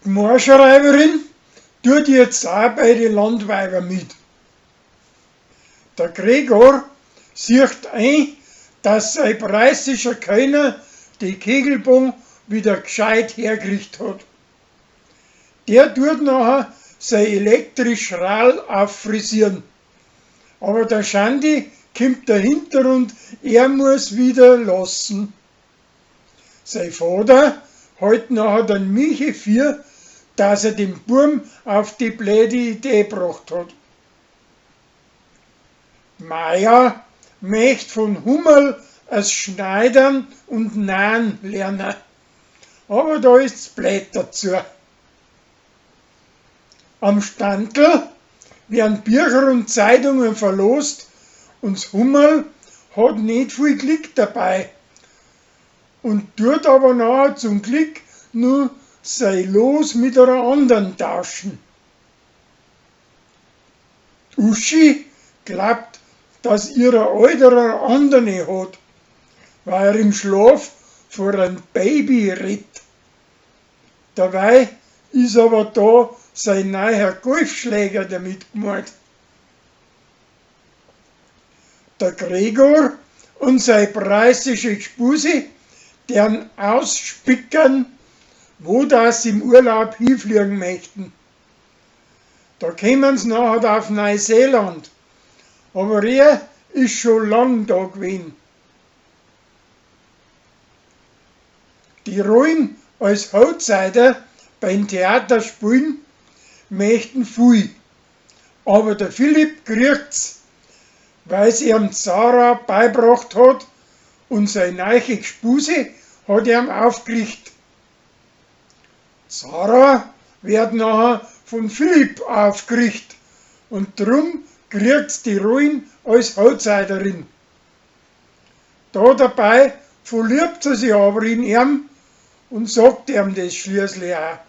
D'Moorschreiwerin tut jetzt aa bei de Landweiber mit. Der Gregor siecht ein, dass sei preußischer Kellner de Kegelbahn wieder gscheit hergricht hat. Der tut nachher sei elektrisch Radl auffrisieren. Aber der Schandi kimmt dahinter und er muass wieder lassen. Sei Vater hält nachher den Michi für, dass er den Buam auf die bläde Idee bracht hat. D'Maja mecht von Hummerl as Schneidern und Nahn lerna, aber da is z'blöd dazu. Am Standl wern Bücher und Zeitungen verlost und 's Hummerl hat ned viel Glück dabei und tut aber nachher zum Glück no sei Los mit ana andern tauschen. D'Uschi glaubt, dass ihrer Alter a anderne hat, weil er im Schlaf vor an Baby redt. Dabei is aber da sein neuer Golfschläger damit gmoant. Der Gregor und sei preußische Gspusi dern ausspickern, wo dass s' im Urlaub hifliagn mechten. Da kemmen's nachher auf Neuseeland, aber er is scho lang da gewesen. Die Rolln als Outsider beim Theaterspielen mechten viel, aber der Philipp kriegt's, weil's eam d'Sarah beibracht hat und sei neiche Gspusi hat eam aufgricht. D'Sarah werd nachher von Philipp aufgricht und drum kriegt's die Rolln als Outsiderin. Da dabei verliebt se sich aber in eam und sagt eam des schließlich aa.